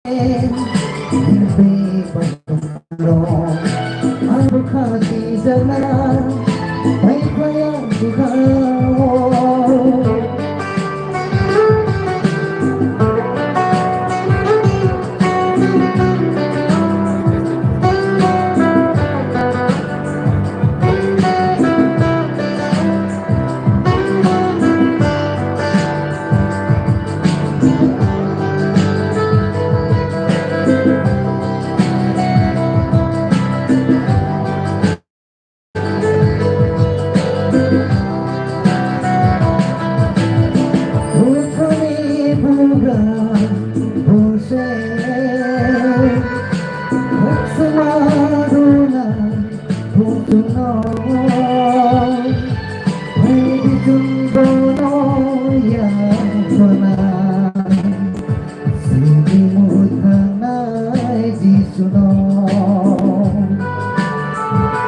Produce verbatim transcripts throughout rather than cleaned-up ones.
Bebak rok ang bwkha twijak na, pai phlai ang bwkha o. Buthani buga bose, khaksa maruna butuno, hai bichung bono ya sana. Sini muthanai Jisuno,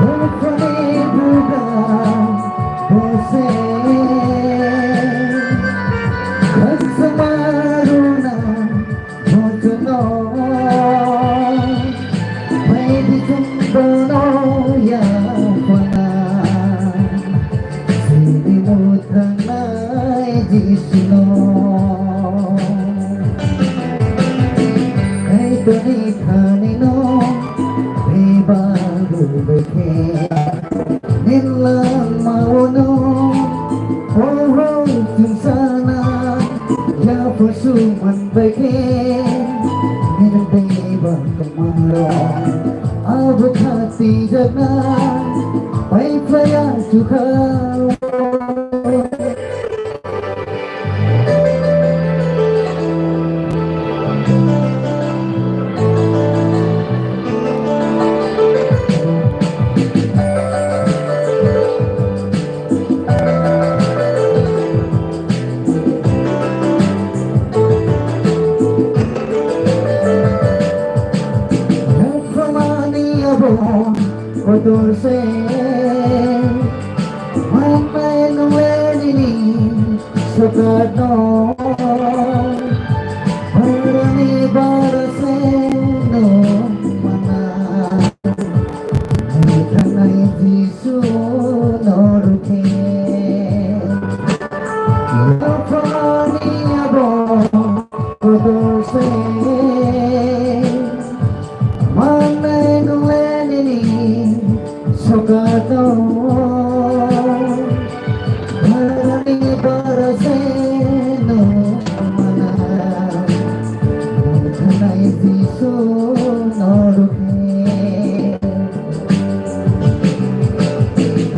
buphani buga bose, khaksa maruna bojono, pai bichung bono ya phana. Sini muthanai Jisuno. Kaitorni thanino bebak rwbaikhe, nini langmao no pohor chwngsana, yapha sung manbaikhe, nini bebak tongmarok abo kha twijakna. Pai phlai ang chukha. Nokhromani abo kotor se, manai nungle nini sokat no, barani bara se no mana, nai thanai Jisu no rukhe. Nokhromani abo kotor se, manai nungle nini sokat no, barani bara se no mana, nai Jisu no rukhe.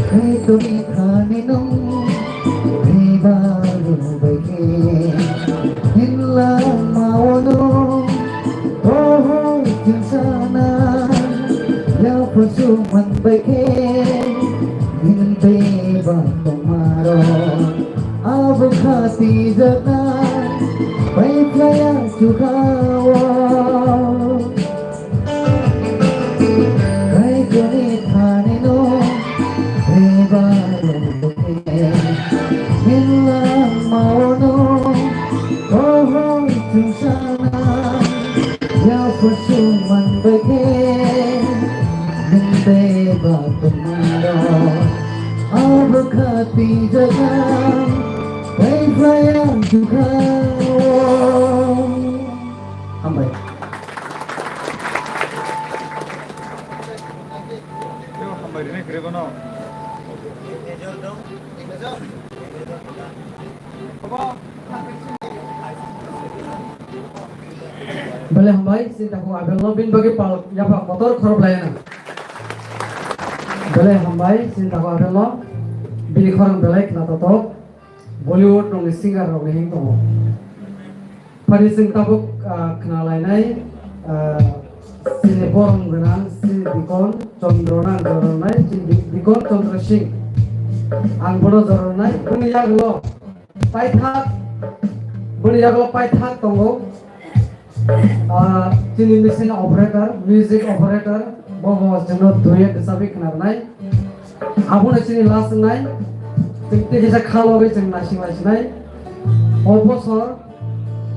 Kaitorni thanino bebak rwbaikhe, nini langmao no pohor chwngsana, yapha sung manbaikhe, nini bebak tongmarok abo kha twijakna. Pai phlai ang chukha o. Kaitorni thanino bebak rwbaikhe, nini langmao no pohor chwngsana, yapha sung manbaikhe, nini bebak tongmarok abo kha twijakna. Pai phlai ang chukha o. Hambai. Belai hambai, chini takhuk Abel no bini bagwi pal yapha kotor khorop lai na. Belai hambai, chini takhuk Abel no bini khorang belai khna totok. Bollywood rokni singer rokni hing tongo. Phari chwng tabuk, ah, khna lainai, ah, chini borom gwnang, chini Dikon Chandra nang jora rwnai, chini Di-, Dikon Chandra Singh. Ang bono jora rwnai, bini yagulo paithak, bini yagulo paithak tongo. Ah, chini machine operator, music operator, bo bo chwngno duet rwchabwi khna rwnai. Abono chini last wngnai, chwng tei kisa kha logwi chwng naising lai sinai. O bosor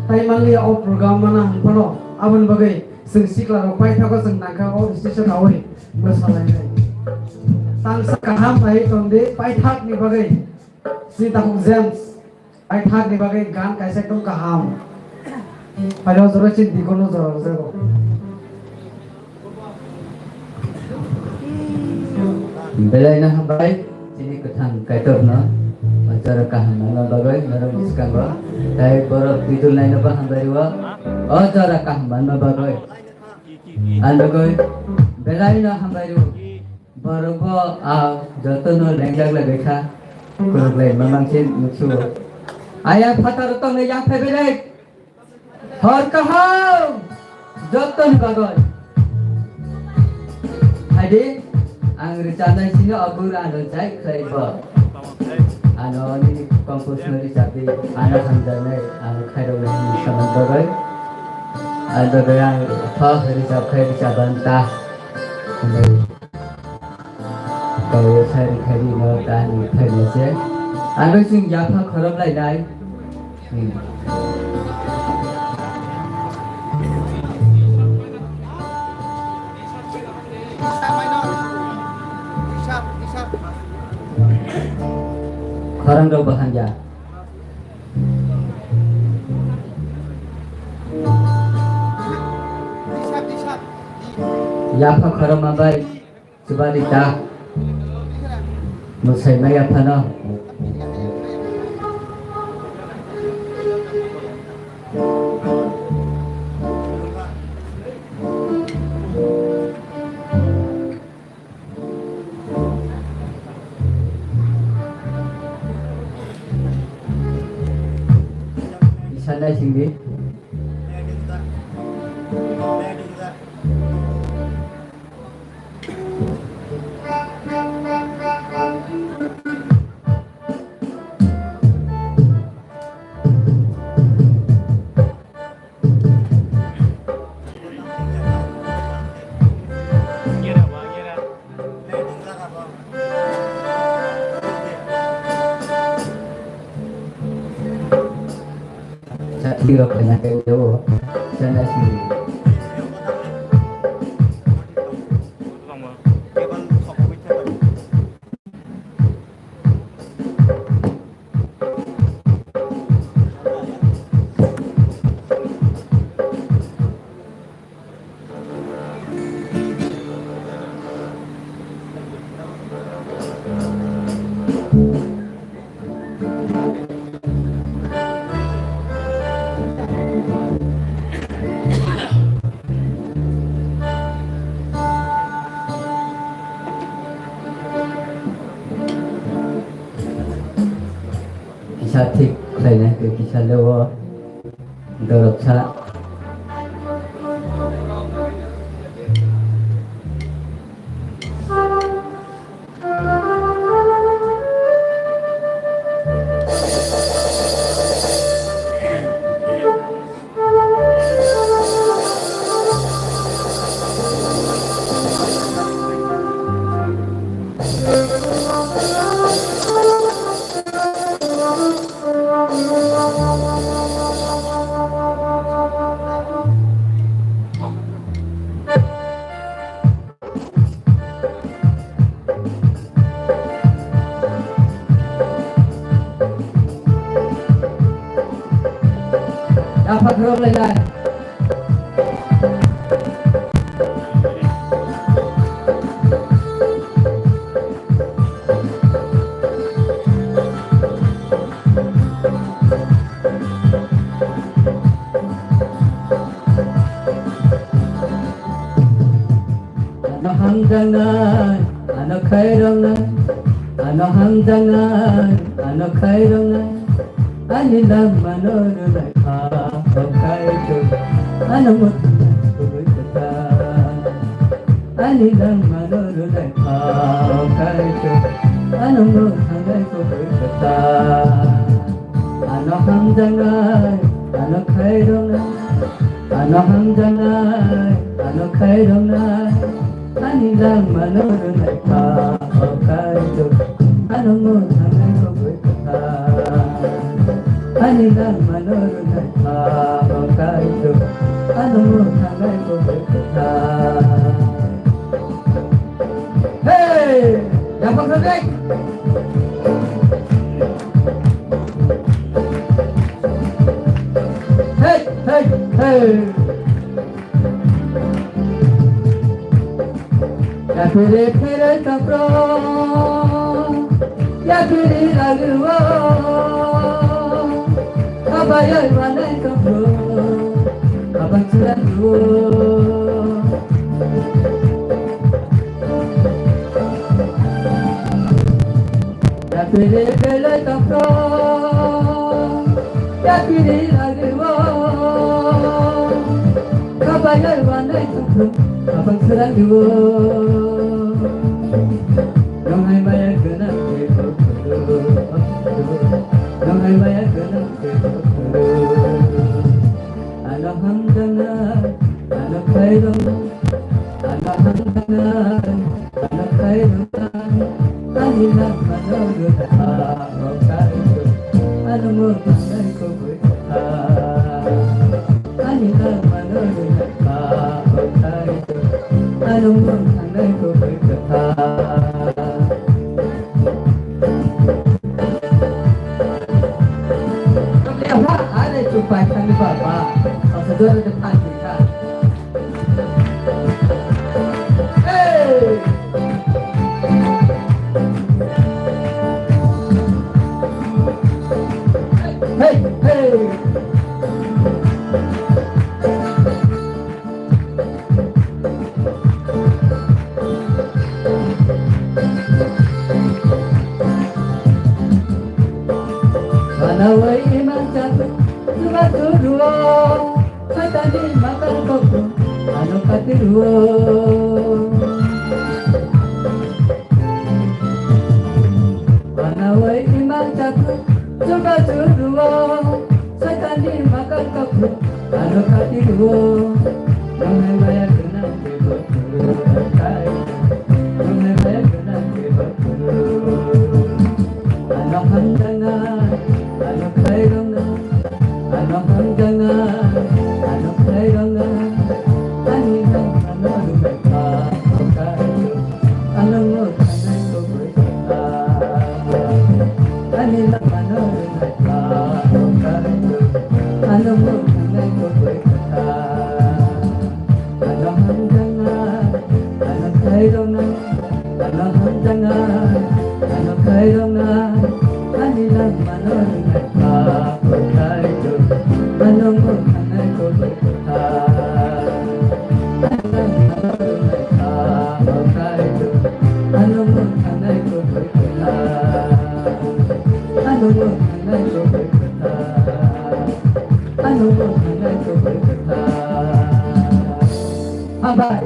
tai manliya o program mana hwnphano Aboni bagwi chwng sikla rok paithago chwng nangkha o stage o nawi mwsalainai. Tangsa kaham nai tongdi paithak ni bagwi. Si takhuk James. Ai thak ni bagwi gan kaisa ekdom kaham. Pailo jora chin dikono jora jago. Belai no hambai chini kwthang Kaitor no. O jora kaham nangna bagwi norok bwskango. Tai borok bidul naino bo hambai rwo. O jora kaham manna bagwi. Ang bagwi belai no hambai rwo. Borok bo a jotono lengjak lagwi kha, kwrwk lai mamang se muksugo. Ayang phataro tongnai yang phai belai. Hor kaham jotoni bagwi. Haidi ang rwchapnai sino agur ano jai khlai bo. Ano nini compose no rwchapdi, ano hamjaknai, ano khairoknai hwnwi samani bagwi. Ang bagwi ang thok rwchap khai rwchapban ta. Hwnwi. Kau sari khari no tani phaina se. Ano sing yapha khorop lai nai. Hmm. Khorang rok bahanja. Yapha khorok ma bai. Chubani ta. Mwsai maya phano. Isa nai singdi. Chakri rok khaina khe o chana simi. Kisa thik khlainai tei kisa le o dorop sa. Yapha khorok lainai. Ano hamjaknai, ano khairoknai, ano hamjaknai, ano khairoknai. Ani langmano rwlai kha, o Kaitor, ano mwthangwi kwthar. Ani langmano rwlai kha, o Kaitor, ano mwthangwi kwthar. Ano hamjaknai, ano khairoknai, ano hamjaknai, ano khairoknai. Ani langmano rwlai kha, o Kaitor, ano mwthangwi kwthar. Ani langmano rwlai kha, o Kaitor, Hey! Yapang sadik! Hey! Hey! Hey! Yapiri piri tokro, yapiri lagu o, kabayoi manai tokro, kabang chwrai o. Yapiri belai tokro, yapiri lagu o, kabayoi manai tokro, kabang chwrai o. Nonghai maya gwnang khe tokro, nonghai maya gwnang khe tokro. Ano hamdana, ano khairok, ano hamdana, ano khairok, ani langmano rwna o khairok, ano mwkang nai kubui kwthar. Ani langmano rwna o khairok, ano mwkang nai kubui kwthar. Are chupai thani baba, asa jora de phan dikha. Hey! Hey, hey! Manawai imang jatu, chuba churuo, Saitani makal koku, ano katiruo. Manawai imang jatu, chuba churuo, Saitani makal koku, ano katiruo. Nonghai maya gwnang khe tokro, nonghai maya gwnang khe tokro. Ano hamjakna, ano khairokna, ano hamjakna, ano khairokna, ani langmano rwkha, o khairok, ano mwkang nai kubui kwthar. Ani langmano rwkha, o khairok, ano mwkang nai kubui kwthar. Ano hamjakna, ano khairokna, ano hamjakna, ano khairokna, ani langmano rwkha, o khairok, ano mwkang nai kubui kwthar. Ani langmano rwkha, o khairok, ano mwkang nai kubui kwthar. Ano mwkang nai kubui kwthar. Ano mwkang nai kubui kwthar. Hambai.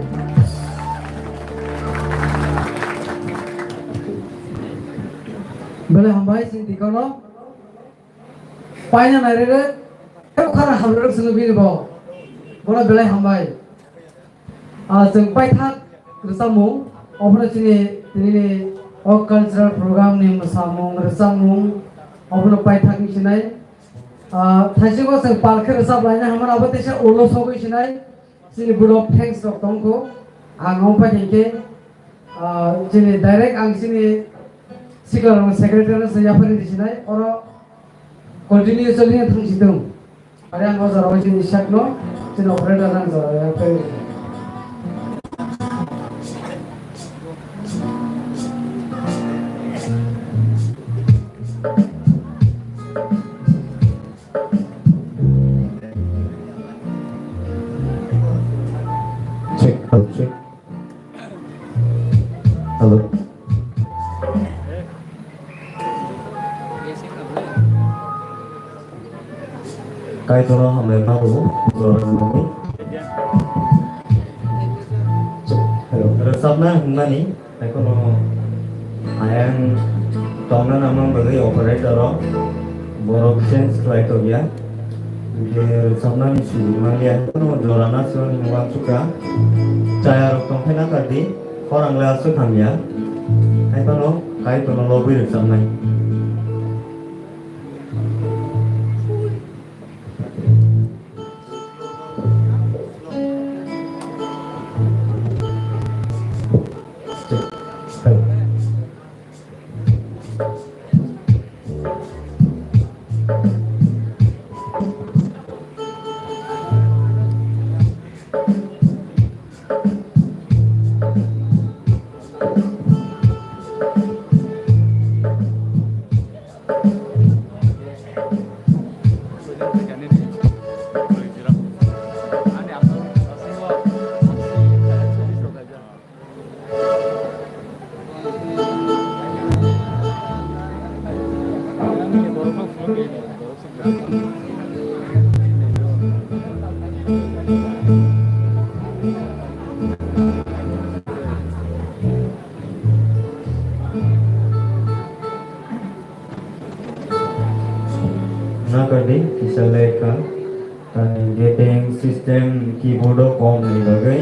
Belai hambai, chini deacon no. Paina nairere, tebo khara hamrwrwk swngo bini bo. Bono belai hambai. Ah, chwng paithak rwchapmung, obono chini tinini o cultural program ni mwsamung, rwchapmung, obono paithak wng sinai. Ah, thaichukgo chwng pal khe rwchap laina hamano abo teisa ulo sogwi sinai. Chini board of thanks rok tongkho. Ang ongpai hinkhe, ah, chini direct ang chini sikla rok secretary se yapharwi sinai. Oro continue choli thang si thung. Are ang o jora o chini sakno, chini operator ang jora o yapharwi. Check, hello, check. Hello. Kaitorno hambai mabo, hello. Rwchapna hwnmani. Ekhono ayang tongna nangma bagwi operator o borok change khlai tongya. Hinkhe rwchapnani simi mangya. Ekhono jora nasikmani wansukha. Chaya rok tongkhe nakardi, khorang le aswk hamya. Haiphano kaitorno lobwi rwchapnai. Nakardi kisa lekha. Tani bebeng system keyboard o kom ni bagwi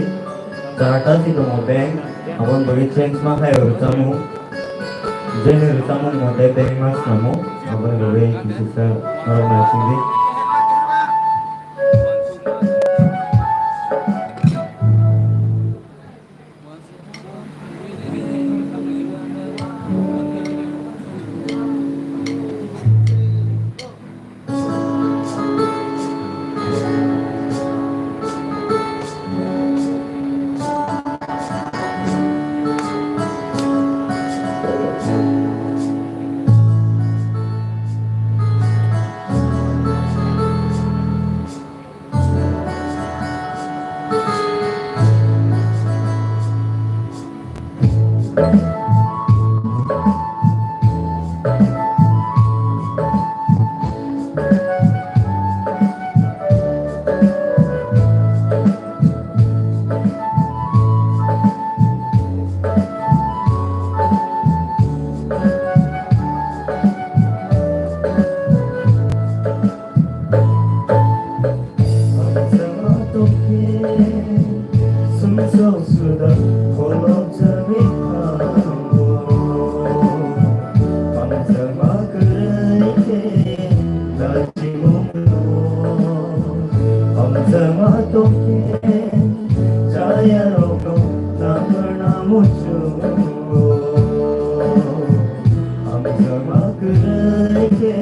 charta si tongo beng, aboni bagwi change ma khaio rwchapmung, jeni rwchapmung mote beng ma snamo, aboni bagwi kisisa norok naisingdi. Hamjama tongkhe, sumsok suda, khorok chagwi thango. Hamjama kwrwi khe, tachimung rwo. Hamjama tongkhe, chayarokno nakarna muchungo. Hamjama kwrwi khe,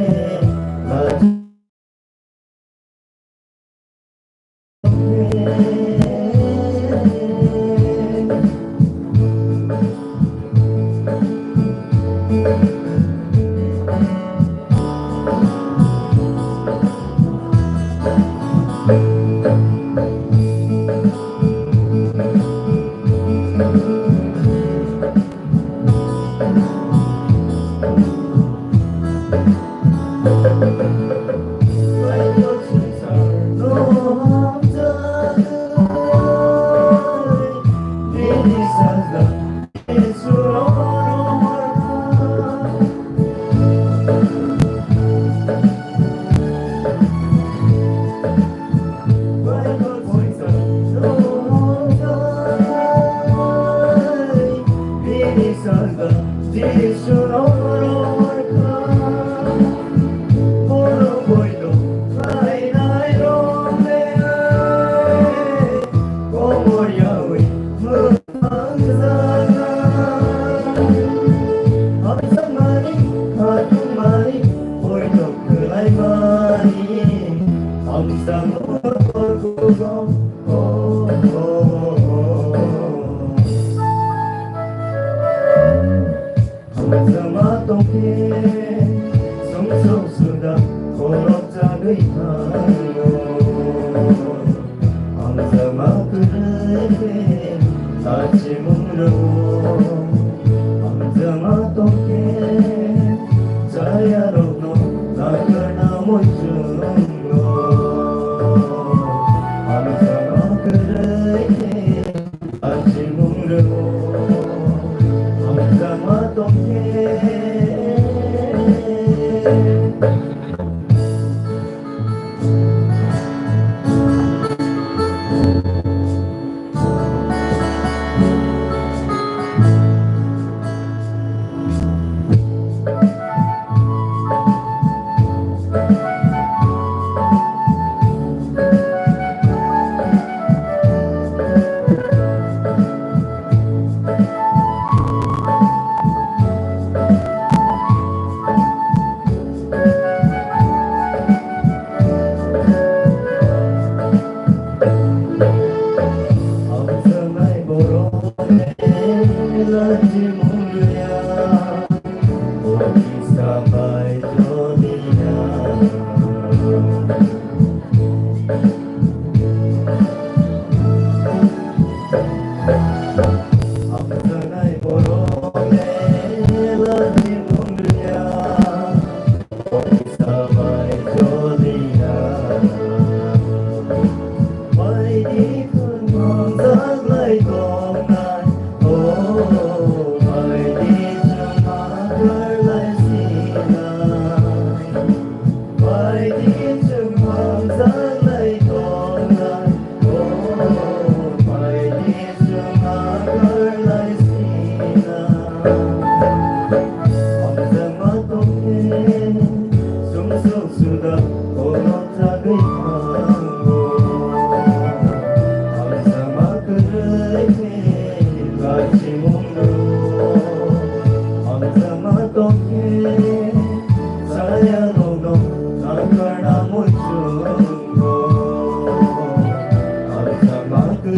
Paithago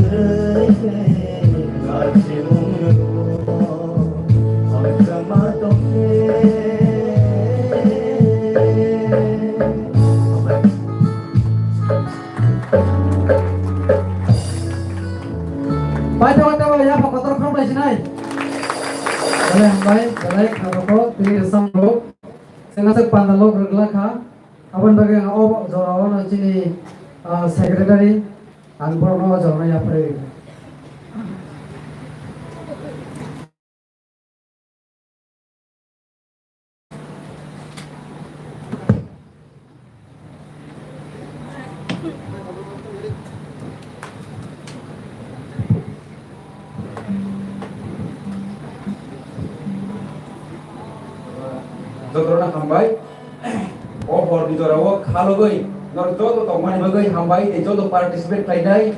tebo yapha kotor khorok lai sinai. Belai hambai, belai khagoto, tini rwchapmung. Chwng aswk panda lok rwgwlak kha. Aboni bagwi ang o jora o no chini, ah, secretary, ang borokno o jora no yapharwi rwkha. Jotono hambai. O horni jorao khalogwi norok joto tongmani bagwi hambai tei joto participate khlainai.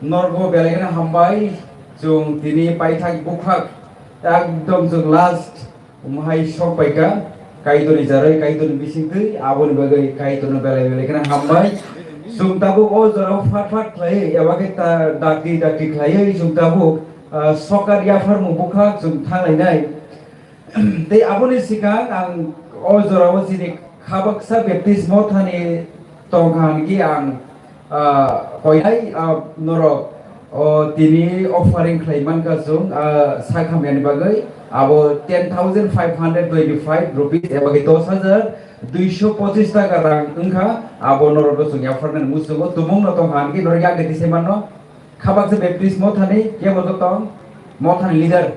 Norokbo belai kheno hambai. Chwng tini paithak bukhak ekdom chwng last. Omo hai sok pai kha, Kaitorni jaroi, Kaitorni bisingtwi, aboni bagwi Kaitorno belai belai kheno hambai. Chwng tabuk o jorao phat phat khlaiwi, eba khe ta dakti dakti khlaiwi chwng tabuk, ah, sokar yapharmung bwkhak chwng thang lainai. Tei aboni swkang ang o jorao chini khabaksa baptismo thani tong kha hwn khe ang Ah, koinai, ah, norok, o, tini offering khlai mankha chwng, ah, sak hamyani bagwi abo ten thousand five hundred twenty-five rupees eba khe dos hajar duiso pochis taka rang wngkha, abo norokno chwng yapharnani muchungo tumungno tong kha hwn khe norok yakni tisai manno khabaksa baptismo thani kebo tong mothani leader.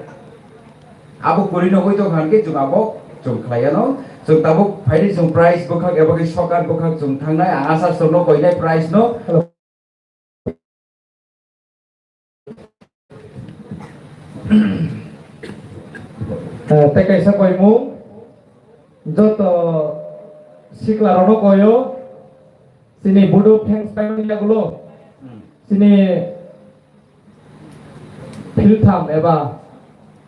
Abo kwrwi no wngwi tong kha hwnkhe chwng abo chwng khlai anw. Chwng tabuk phaidi chwng prize bwkhak eba khe sokar bwkhak chwng thangnai. Ang asha chwngno koinai prize no. Eh, tei kaisa koimung, joto sikla rokno koio, chini Bodo Thanks paimani yagulo, chini philtham eba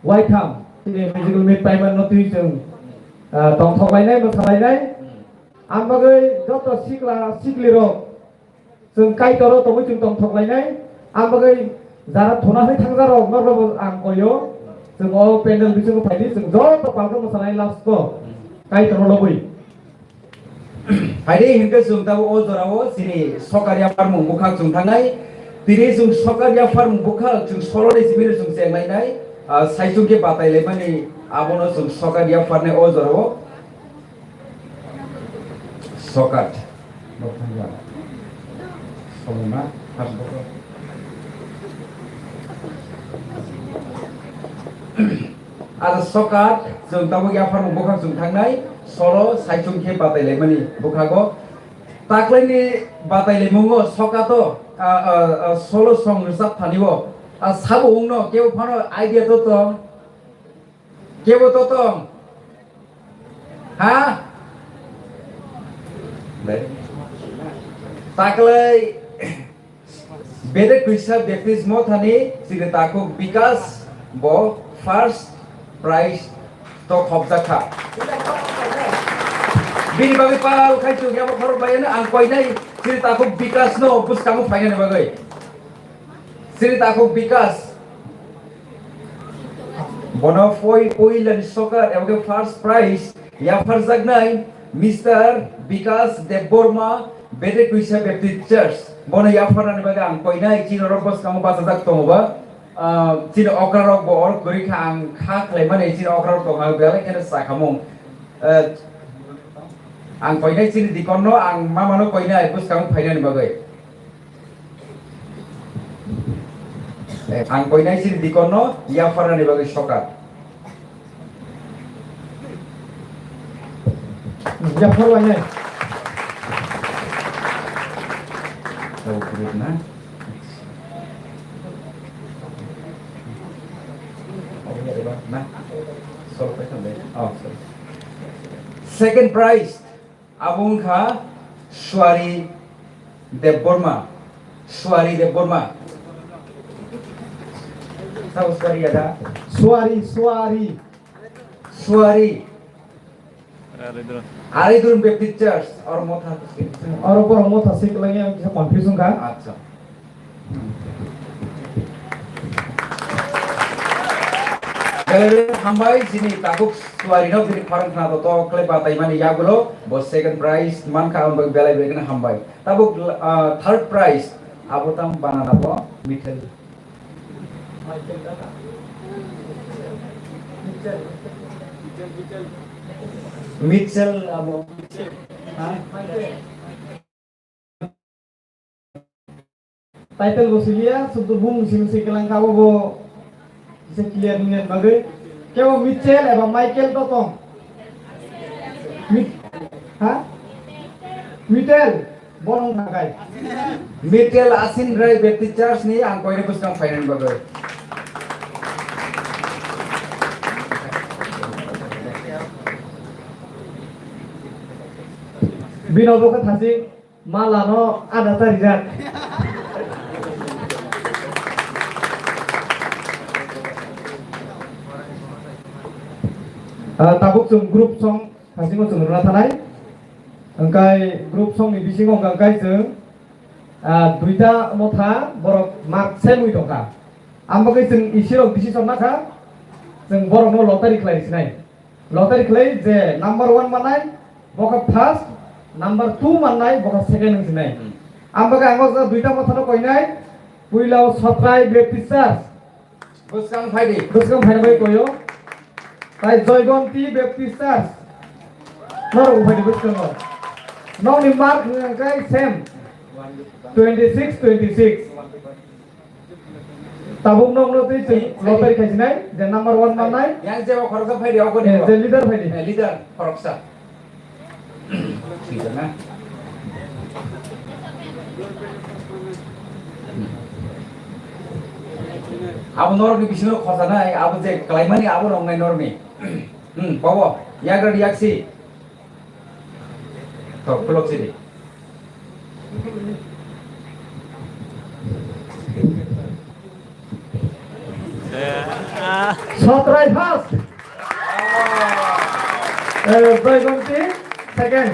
waitham chini musical meet paimano twi chwng, ah, tongthok lainai, mwsa lainai. Ang bagwi joto sikla siklirok chwng Kaitor o tongwi chwng tongthok lainai. Ang bagwi jara thuna hwnwi thangjarok norokno ang koio. Chwng o pandal bisingo phaidi chwng joto palkhe mwsanai last o Kaitor o lobwi. Haide hinkhe chwng tabuk o jorao chini sokar yapharmung bwkhak chwng thangnai. Tini chwng sokar yapharmung bwkhak chwng soloni simi chwng chenglainai. Ah, saichung khe batai laimani abono chwng sokar yapharnai o jorao. Sokat. Somona, hasboko. Aro sokat, chwng tabuk yapharmung bwkhak chwng thangnai, solo saichung khe batai laimani bwkhago. Taklaini batai laimungo sokato, a, a, a, solo song rwchap thani o. A, sabo wngno, kebo phano idea to tong. Kebo to tong? Ha? Taklai bedek twisa baptismo thani chini takhuk Bikas bo first prize to khopjak kha. Bini bagwi pal khai chuk yabo khorok bai ang koinai chini takhuk Bikas no bwskango phainani bagwi. Chini takhuk Bikas. Bono poi, poilani sokar eba khe first prize yapharjaknai Mister Bikas Debbarma, Bedek Twisa Baptist Church. Bono yapharnani bagwi ang koinai chini rok bwskango bachajak tongo ba. Ah, chini okra rok bo oro kwrwi kha ang kha khlaimani chini okra rok tongkha belai kheno sakhamung. Eh, ang koinai chini deacon no ang mamano koinai bwskango phainani bagwi. Eh, ang koinai chini deacon no yapharnani bagwi sokar. Yaphar lainai. Tabuk kwrwi na? Oh, ya, ba, na. Solo paitham de. Oh, sorry. Second prize. Abo wngkha Suari Debbarma. Suari Debbarma. Sabo Suari ya da? Suari, Suari. Suari. Aridun Baptist Church, oro motha. Oro borok motha se kwlangya, ang kisa confuse wngkha. Acha. Belai belai hambai, chini tabuk suari no bini khorang khna to to khle batai mani yagulo, bo second prize mankha, ang bai belai belai kheno hambai. Tabuk, ah, third prize, abo tam banana bo, Mitchell. Mitchell abo. Ha? Title bo siliya, sudhu bung sing sing kelang kabo bo se clear ningen bagwi. Kebo Mitchell eba Michael to tong? Mit-, ha? Mitchell, bonong thakai. Mitchell Asin Rai Baptist Church ni ang koine bwskang phainani bagwi. Bino bo kha thasi. Mala no ada tarijak. Ah, tabuk chwng group song hasingo chwng rwna thanai. Hwnkhe group song ni bisingo hwnkhe chwng, ah, duita motha borok mark same wi tongkha. Amo khe chwng isirok decision nakha, chwng borokno lottery khlai sinai. Lottery khlai je number one manai, bo khe first, number two manai, bo khe second wng sinai. Hmm. Ang bagwi ang o duita mothano koinai, puila o Satrai Baptist Church. Bwskang phaidi. Bwskang phaina bai koyo. Tai Joygonti Baptist Church. Norok phaidi bwskango. Nokni mark hwnkhe same. Twenty six, twenty six. Tabuk nokno twi chwng lottery khaisinai, je number one mannai. Yang jeba khoroksa phaidi, abo ni. Eh, je leader phaidi. Eh, leader khoroksa. Swijak na. Abo norokni bisingo khojanai, abo je klaimani, abo rongnai norokni. Hmm, bobo, yagra di yaksi. To, khulok sidi. Satrai first. Eh, Joygonti second.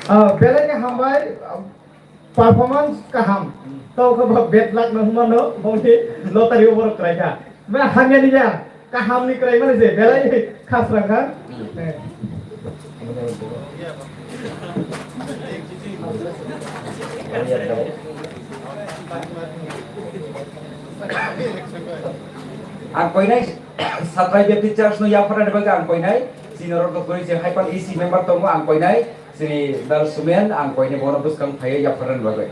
Ah, belai khe hambai, ah, performance kaham. Tao khe ba bad luck no hwnmano, bongni lottery o borok kwlaikha. Ma hamya ni ya. Kaham ni kwrai mani je, belai khasrang kha. Hmm. Eh. Ang koinai Satrai Baptist Church no yapharani bagwi ang koinai, senior rok kwrwi je haipan E C member tongo, ang koinai, chini Dal Sumen, ang koinai bono bwskang phaiwi yapharani bagwi.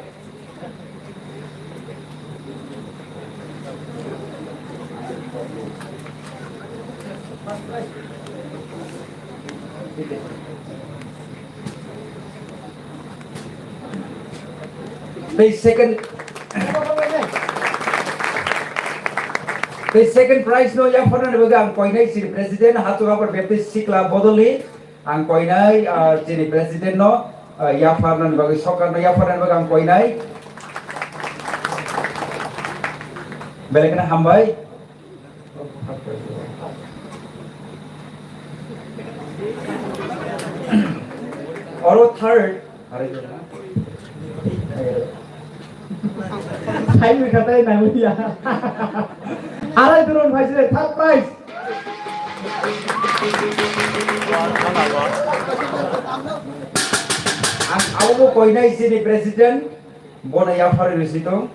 Tei second, tei second prize no yapharnani bagwi ang koinai chini president Hachung Upper Baptist Sikla Bodolni. Ang koinai, ah, chini president no, ah, yapharnani bagwi, sorkar no yapharnani bagwi ang koinai. Belai kheno hambai. Oro third. Hai, wngkha tei nang liya. Arai duron phaisile third prize. Ang abo bo koinai chini president, bono yapharwi rwsitong.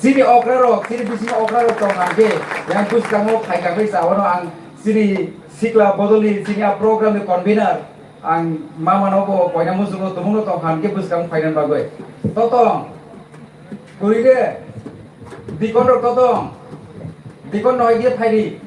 Chini okra rok, chini bisingo okra rok tong hwnkhe, yang bwskango phaikha khe sa, bono ang chini Sikla Bodolni chini a program ni convener, ang mama no bo koina muchungo tumungno tong hwnkhe bwskang phaina bagwi. Totong, kwrwi de, dikon rok totong, dikon no hai khe phaidi.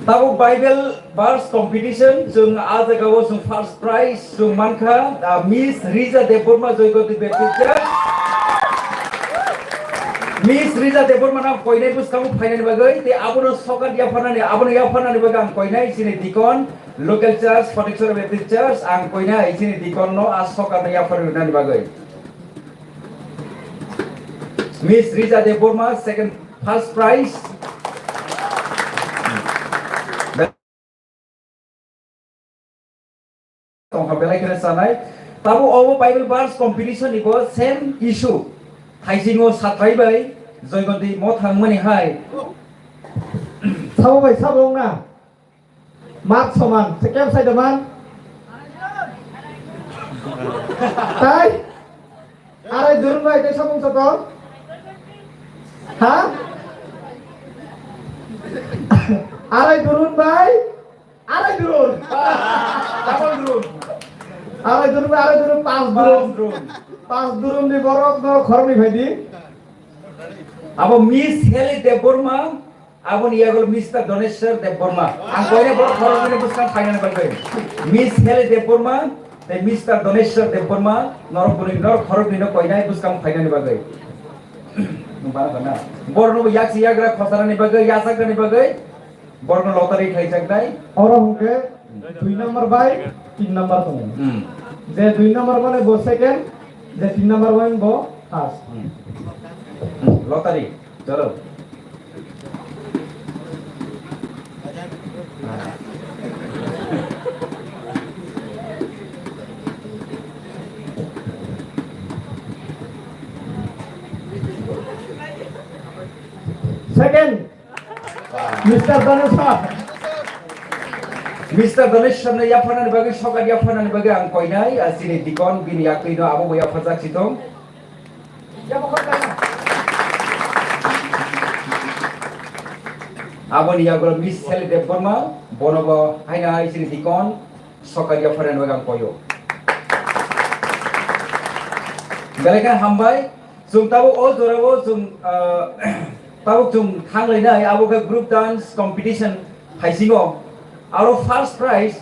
Tabuk Bible verse competition, chwng a jagao chwng first prize chwng mankha, ah, Miss Rija Debbarma, Joygonti Baptist Church. Miss Rija Debbarma no ang koinai bwskango phainani bagwi, tei abono sokat yapharnani, abono yapharnani bagwi ang koinai chini deacon, Local church, Photiksora Baptist Church, ang koinai chini deacon no a sokat no yaphar rwnani bagwi. Miss Rija Debbarma, second, first prize. tongkha belai kheno chanai. Tabo obo Bible verse competition ni bo same issue. Thaisingo satrai bai Joygonti motha wngmani hai. Sabo bai sabo wngna. Mark soman, se kebo sai da man? Tai? Arai durun bai, tei samung soto? Ha? Arai durun bai? Arai durun. Double durun. Arai durun bai, arai durun, pas durun. Pas durun. Pas durun ni borok no khoroknwi phai di. Abo Miss Heli Debbarma, aboni yago Mister Doneshwar Debbarma. Ang koine borok khoroknwi no bwskang phainani bagwi. Miss Heli Debbarma, tei Mister Doneshwar Debbarma, norok bwrwi norok khoroknwi no koinai bwskang phainani bagwi. Nung bana bana. Borok no yaksi yagra khosarani bagwi, yachaknani bagwi. Borokno lottery khlaijaknai. Oro hwnkhe dui number bai tin number tongo. Hmm. Je dui number mane bo second, je tin number bai bo first. Hmm. Hmm. Lottery, chalo. Second. Mister Dhanush sir. Mister Dhanush sir no yapharnani bagwi, sokat yapharnani bagwi ang koinai, ah, chini dikon, bini yakwino abo bo yapharjak si tong. Aboni yagulo Miss Sally Debbarma, bono bo haino hai chini dikon, sokat yapharnani bagwi ang koio. Belai khe hambai. Chwng tabuk o jorao chwng, ah, tabuk chwng thang lainai, abo khe group dance competition haisingo. Aro first prize,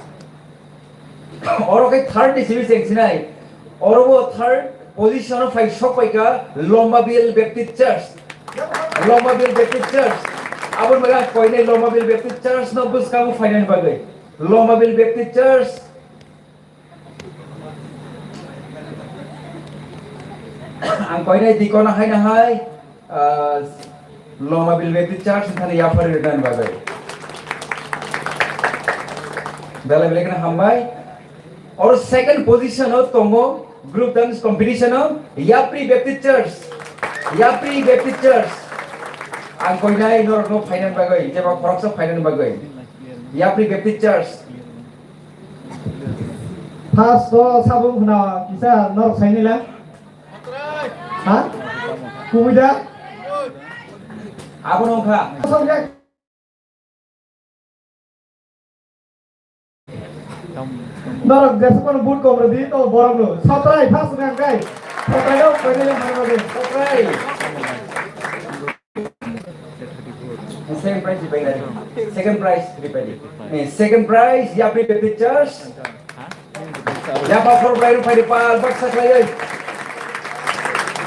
oro khe third ni simi chengsinai. Oro bo third position o phai sok paikha Lombabil Baptist Church. Lombabil Baptist Church. Aboni bagwi ang koinai Lombabil Baptist Church no bwskango phainani bagwi. Lombabil Baptist Church. Ang koinai dikon haino hai, ah, Lombabil Baptist Church ni thani yaphar rinani bagwi. Belai belai kheno hambai. Oro second position o tongo group dance competition o Yapri Baptist Church. Yapri Baptist Church. Ang koinai norokno phainani bagwi, jeba khoroksa phainani bagwi. Yapri Baptist Church. First o sabung khna kisa norok saini lang. Ha? Kumui da? Abo no kha. Sabung ya. Norok jesa kono boot kom rwdi, to borok no. Satrai first nang kai. Satrai no, koine le mano de. Satrai. Second prize ripai di. Second prize ripai di. Eh, second prize, Yapri Baptist Church. Yapa for prize ripai di, pal, baksa khlaiwi.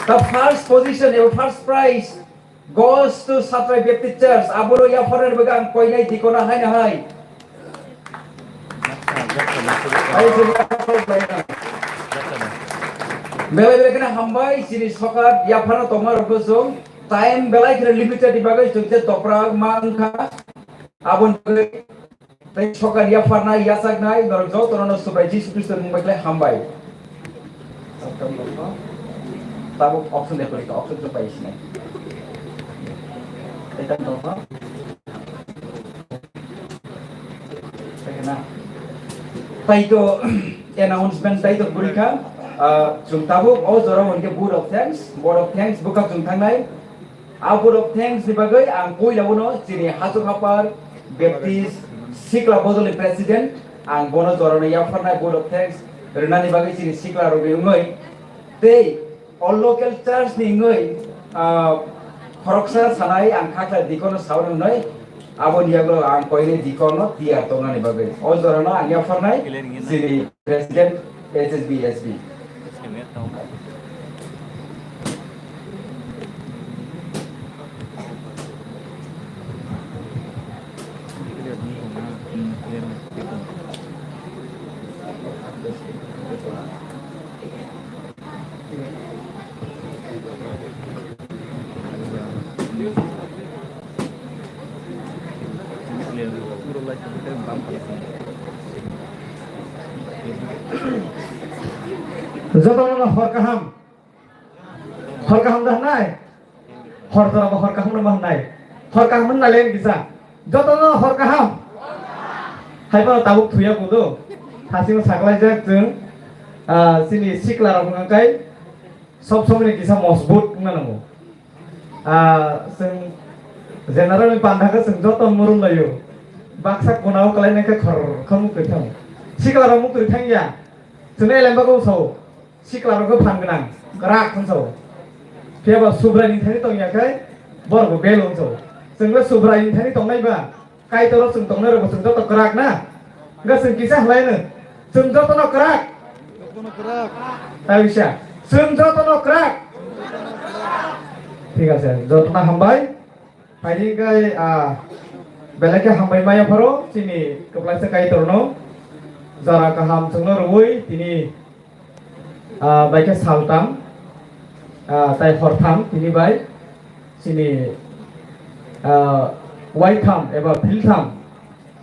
The first position, eba first prize goes to Satrai Baptist Church. Abono yapharnani bagwi ang koinai dikona haino hai. Belai belai kheno hambai, chini sokat yapharna tongma rokno chwng time belai kheno limited ni bagwi chwng je topra ma wngkha, aboni bagwi tei sokat yapharnai, yachaknai norok jotono no Subrai Jisu Khristo ni mung bai khlai hambai. Tabuk option de kori, option to pai sinai. Tei tang tong kha. Tei na. Tai to announcement tai to kori kha. Ah, chwng tabuk o jora hwnkhe vote of thanks, vote of thanks bwkha chwng thangnai. A vote of thanks ni bagwi ang puila uno chini Hachuk Hapar Baptist Sikla Bodolni President, ang bono jorano yapharnai vote of thanks rwnani bagwi chini sikla rokni wngwi tei o local church ni wngwi, ah, khoroksa sanai ang khakla dikono sawi rwnai, aboni yagulo ang koine dikono tiyar tongnani bagwi o jorano ang yapharnai chini President H S B S B. Jotono hor kaham. Hor kaham da hwnai? Hor jora bo hor kaham no ma hwnai? Hor kaham hwnna le kisa. Jotono hor kaham. Hai bono tabuk thuya budo. Thasing saklaijak chwng, ah, chini sikla rok hwnka kai sob somoi ni kisa mojbut wngna nango. Ah, chwng general ni panda khe chwng joto murum laio. Baksa kunao kwlai nai khe khor khor muk twi thango. Sikla rok muk twi thangya. Chwng elem bagwi sao. Sikla rok phan gwnang, kwrak hwn sao. Phiya ba Subrai ni thani tong ya khai, borok bo bel hwn sao. Chwng le Subrai ni thani tongnai ba, Kaitor o chwng tongnai rok bo chwng joto kwrak na. Hwnkhe chwng kisa hwnlai no, chwng joto no kwrak. Jotono kwrak. Ta bisa, chwng joto no kwrak. Thik ase, joto no hambai. Phaidi kai, ah, belai khe hambai maya pharo chini kwplaisa Kaitor no. Jora kaham chwngno rwui tini, ah, bai khe saltam, ah, tai hortham tini bai chini, ah, waitham eba philtham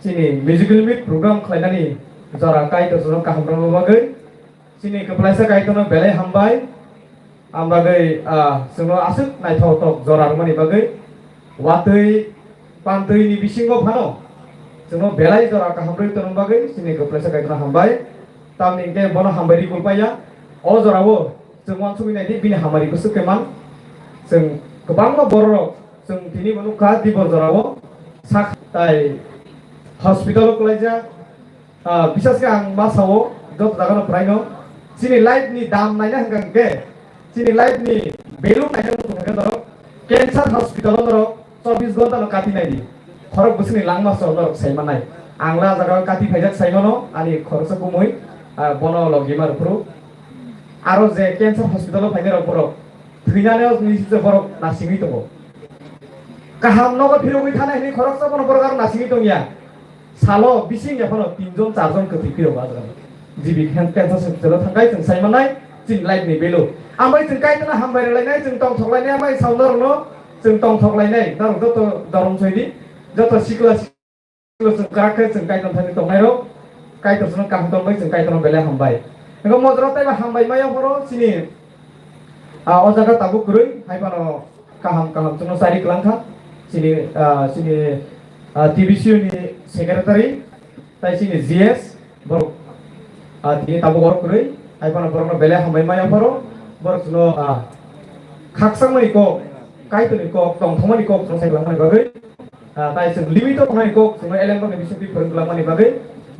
chini musical meet program khlainani jora Kaitor chwngno kaham rwna bagwi. Chini kwplaisa Kaitorno belai hambai. Ang bagwi, ah, chwngno aswk naithok tok jora rwmani bagwi. Watwi pantwi ni bisingo phano chwngno belai jora kaham rwi tongna bagwi chini kwplaisa Kaitorno hambai. Tamni hwnkhe bono hambai rikul paiya. O jorao chwng uansugwi naidi bini hamari bwswk khe man. Chwng kwbangma bororok chwng tini bo nukha Dibor jorao sak tai hospital o kwlaijak. Ah, bisas khe ang ma sao, joto jaga no prai no. Chini life ni dam naina hwnkha hwnkhe, chini life ni value naina hwnkha hwnkhe norok cancer hospital o norok chobbish ghonta no kati nai di. Khorok bwswk ni langma so norok sai manai. Ang la jaga kati phaijak sai mano, ani khoroksa kumui, ah, bono logi ma rw phuru. Aro je cancer hospital o phainai rok borok thwinani o ni se borok nasingwi tongo. Kaham nogo phirogwi thanai hwnwi khoroksa bono borok aro nasingwi tongya. Salo bising ya phano tin jon char jon kwthwi phiro ba jora. G B Health Cancer Hospital thangkai chwng sai manai chini life ni value. Ambai chwng Kaitorno hambai rwlainai, chwng tongthok lainai, ambai saunarokno chwng tongthok lainai. Norok joto dorom soidi, joto sikla sikla chwng kwrak khe chwng Kaitor thani tongnai rok. Kaitor chwngno kaham tongbai chwng Kaitorno belai hambai. Ego mojra taiba hambai maya phoro chini, ah, o jaga tabuk kwrwi hai phano kaham kaham chwngno chari kwlang kha. Chini, ah, chini, ah, T B C U ni secretary, tai chini G S, borok, ah, tini tabuk borok kwrwi, hai phano borokno belai hambai maya phoro, borok chwngno, ah, khakchangmani kok, Kaitorni kok, tongthokmani kok chwng sai langmani bagwi, ah, tai chwng limit o tongmani kok chwngno elem rokni bisingtwi phwrwng langmani bagwi,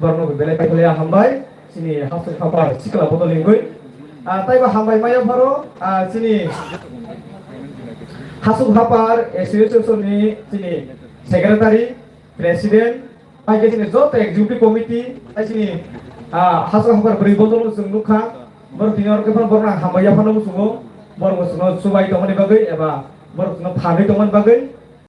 borokno belai paithalia hambai, chini Hasuk Hapar sikla bodol wngwi. Ah, taibo hambai maya phoro, ah, chini Hasuk Hapar Association ni chini secretary, president, bai khe chini joto executive committee, tai chini, ah, Hasuk Hapar bwrwi bodol chwng nukha, borok tini oro khe phano borok hambai yaphano muchungo, borok muchungo chubai tongmani bagwi eba borok chwngno phanwi tongmani bagwi,